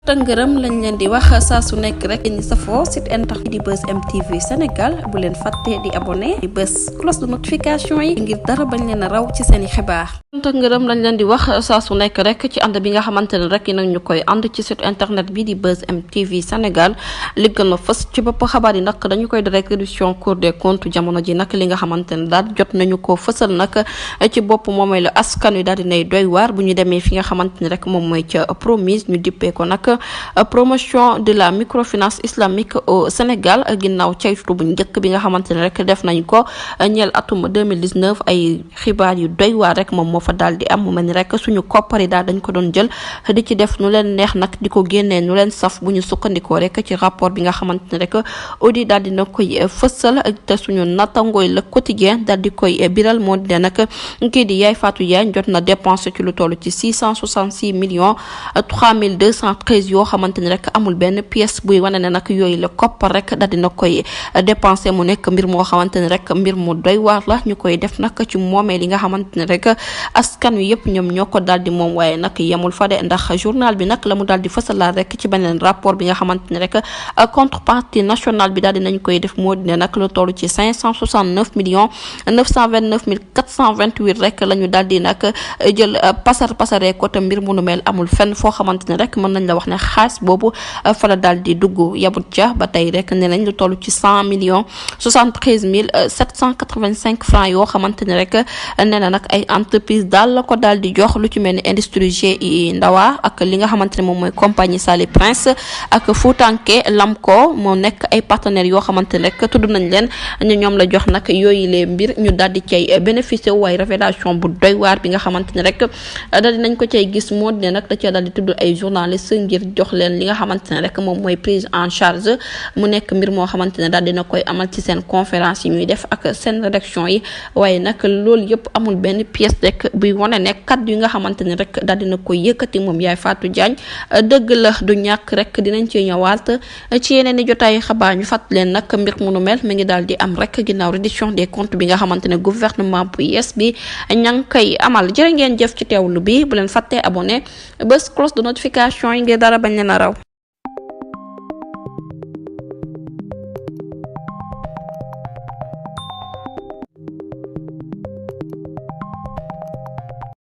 ngërëm lañ leen di wax saa su nekk rek ñi safoo site internet di Buzz M TV Sénégal bu leen fàtte di abonné di bës cloche de notification yi ngir dara bañ leen a raw ci seen i xibaar. ngërëm lañ leen di wax saa su nekk rek ci ànd bi nga xamante ne rek nag ñu koy ànd ci site internet bi di Buzz M TV Sénégal li gën a fës ci bopp xabaar yi nag dañu koy di rek réduction Cour des comptes jamono ji nag li nga xamante ne daal jot nañu ko fësal nag ci bopp moomay la askan wi daal di nay doy waar bu ñu demee fi nga xamante ne rek moom mooy ca promise ñu dippee ko nag promotion de la microfinance islamique au Sénégal ginnaaw caytu bu njëkk bi nga xamante ne rek def nañ ko ñeel atum 2019 ay xibaar yu doy waar rek moom moo fa daal di am mu mel ni rek suñu koppar yi daal dañ ko doon jël di ci def nu leen neex nag di ko génnee nu leen saf bu ñu sukkandikoo rek ci rapport bi nga xamante ne rek audit daal dina koy fësal te suñu nattangooy le quotidien daal di koy biral moo di nag kii di Yaay Fatou Diagne jot na dépensé ci lu toll ci 666 millions 3213 yoo xamante ni rek amul benn pièce buy wane ne nag yooyu la koppar rek daal dina koy dépensé mu nekk mbir moo xamante ne rek mbir mu doy waar la ñu koy def nag ci moomee li nga xamante ne rek askan wi yëpp ñoom ñoo ko daal di moom waaye nag yemul fa de ndax journal bi nag la mu daal di fësalaat rek ci beneen rapport bi nga xamante ne rek contrepartie nationale bi daal di nañ koy def moo di ne nag lu toll ci 569 millions 929 mille 428 rek la ñu daal di nag jël pasaree ko te mbir mu nu mel amul fenn foo xamante ne rek mën nañ la wax ne xaalis boobu fa la daal di dugg yabut ca ba tey rek ne nañ lu toll ci 100 millions 73 mille 785 francs yoo xamante ne rek nee na nag ay entreprise daal la ko daal di jox lu ci mel ni industrie GI Ndawa ak li nga xamante ne moom mooy compagnie Sali Prince ak Foutanké Lamco moo nekk ay partenaires yoo xamante ne rek tudd nañ leen ñu ñoom la jox nag yooyu les mbir ñu daal di cay bénéficier waaye révélation bu doy waar bi nga xamante ne rek daal di nañ ko cay gis moo di ne nag da cee daal di tudd ay journalistes ngir jox leen li nga xamante ne rek moom mooy prise en charge mu nekk mbir moo xamante ne daal dina koy amal ci seen conférence yi ñuy def ak seen rédaction yi waaye nag loolu yëpp amul benn pièce rek buy wane ne kaddu yi nga xamante ne rek daal dina koy yëkkati moom Yaay Fatou Diagne dëgg la du ñàkk rek dinañ ci ñëwaat ci yeneen i jotaayu xabaar ñu fàtt leen nag mbir mu nu mel mi ngi daal di am rek ginnaaw reddition des comptes bi nga xamante ne gouvernement bu yees bi ña ngi koy amal jërë ngeen jëf ci teewlu bi bu leen fàttee abonné bés cloche de notification yi ngir dara bañ leen a raw